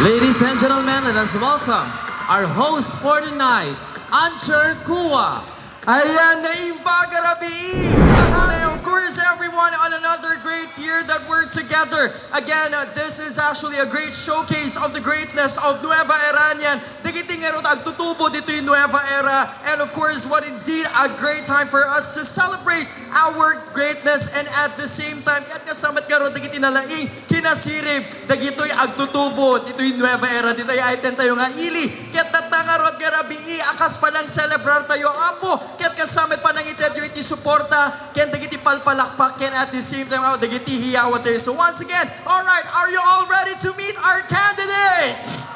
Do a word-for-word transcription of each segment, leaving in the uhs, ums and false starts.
Ladies and gentlemen, let us welcome our host for the night, Anchor Kua. Ayan, naimbaga rabii! Hi, of course, everyone, on another great year that we're together. Again, uh, this is actually a great showcase of the greatness of Nueva Eranian. Dagiti ngarud agtutubo ditoy Nueva Era. And of course, what indeed a great time for us to celebrate our greatness and at the same time, ket kasamet ngarud dagiti nalaing kinasirib dagitoy agtutubo ditoy Nueva Era, ditoy aiten tayo nga ili. Ket tatta ngarud nga rabii a kas panangselebrar tayo, Apo, ket kasamet panangitedyo iti suporta ken dagiti palpalakpak, ken at the same time, Apo, dagiti hiyawa tayo. So once again, all right, are you all ready to meet our candidates?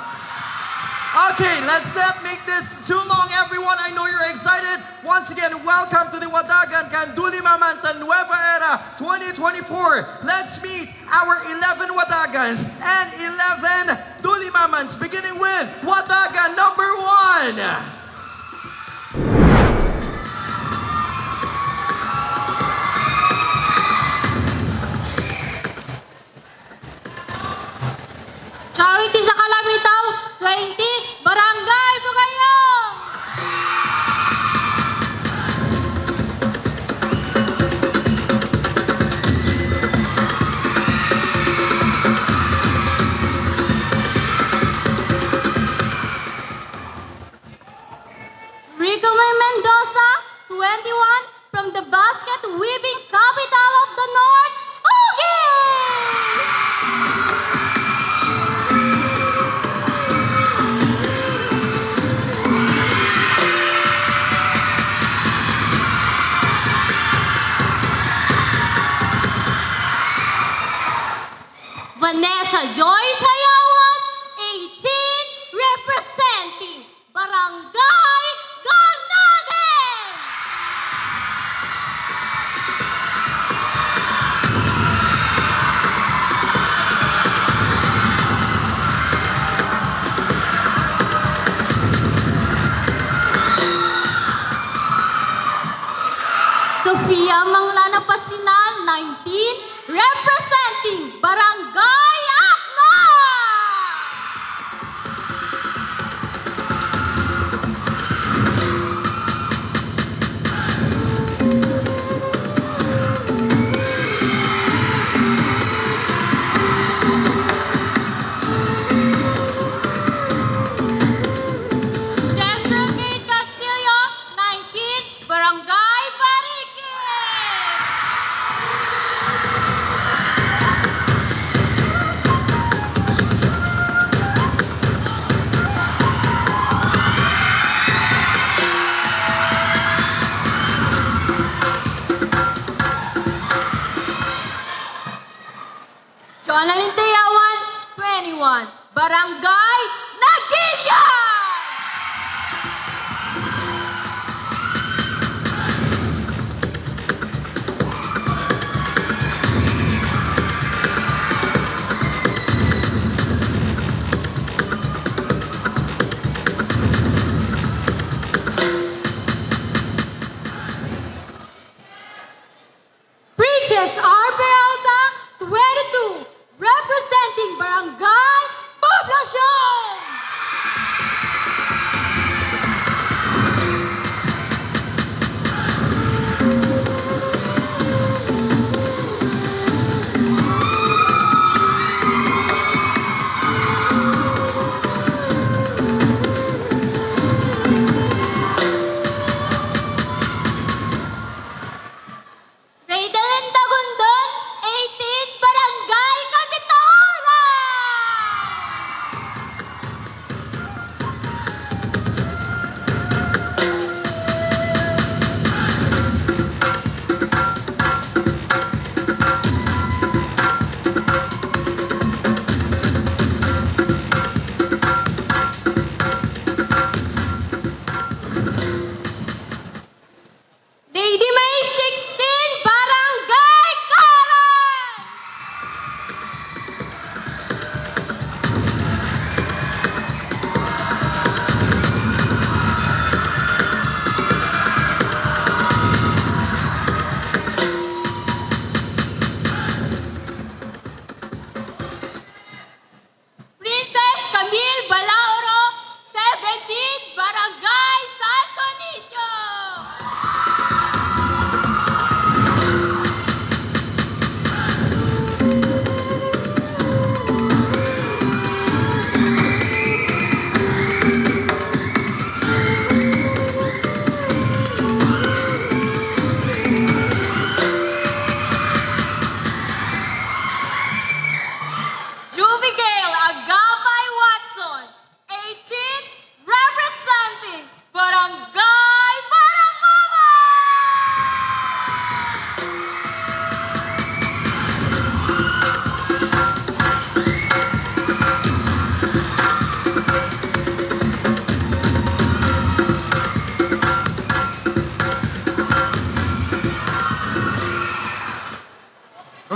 Okay, let's not make this too long, everyone. I know you're excited. Once again, welcome to the Wadagan kan Dulimaman ta Nueva Era twenty twenty-four. Let's meet our eleven Wadagans and eleven Dulimamans, beginning with Wadagan number one. Charity sa Kalamitaw, twenty, Barangay Bugayong! Rico May Mendoza, twenty-one, from the basket weaving capital of the North, Ugis! Vanessa Joy Tayawan, eighteen, representing Barangay Garnaden! Sofia Manglana Pasinal, nineteen, representing Barangay Akno! Jessica Kate Castillo, nineteen, Barangay Parikit! Joanna Linteyawan, twenty-one, Barangay Nagilian! Princess R. Peralta, twenty-two, representing Barangay Poblacion!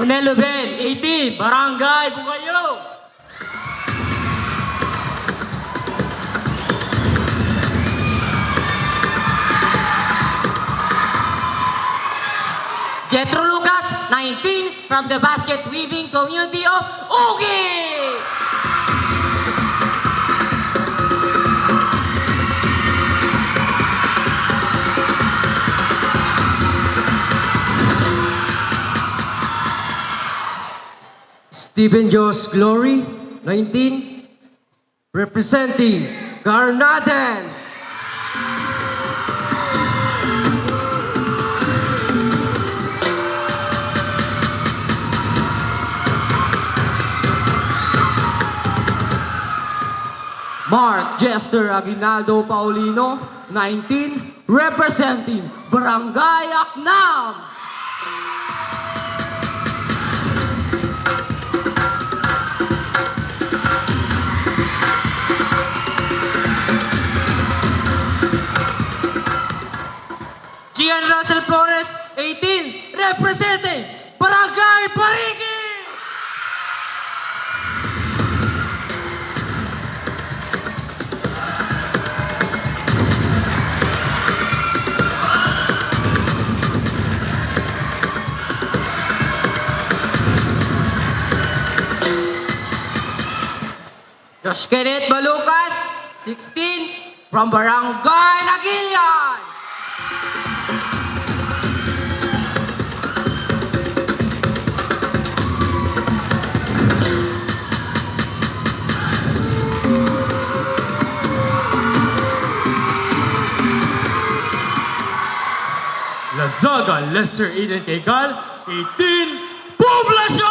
Nelo Ben, eighteen, Barangay Bugayo. Jethro Lucas, nineteen, from the basket weaving community of Ugis. Stephen Jos Glory, nineteen, representing Garnaden. Mark Jester Aguinaldo Paulino, nineteen, representing Barangay Aknam. Gian Russell Flores, eighteen, representing Barangay Bariki. Josh Kenneth Balucas, sixteen, from Barangay Lagilian. Lazaga Lester Eden Kegal, eighteen, Poblacion!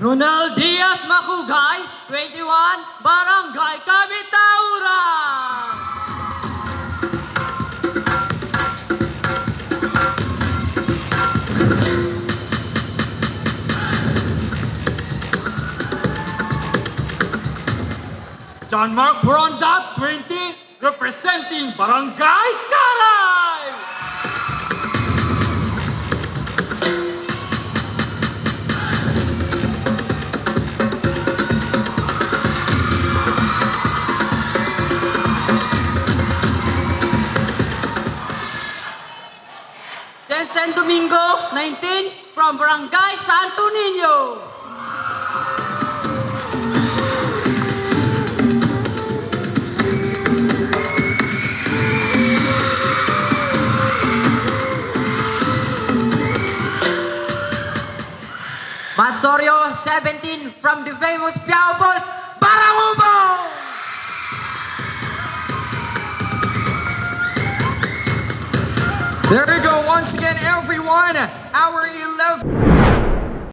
Ronald Diaz Macugay, twenty-one, Barangay Cabitauran. John Mark Furonda, twenty, representing Barangay Caray! Jensen Domingo, nineteen, from Barangay Santo Niño. Matsorio, seventeen, from the famous Piao Falls, Barangubon! There you go, once again, everyone, our eleven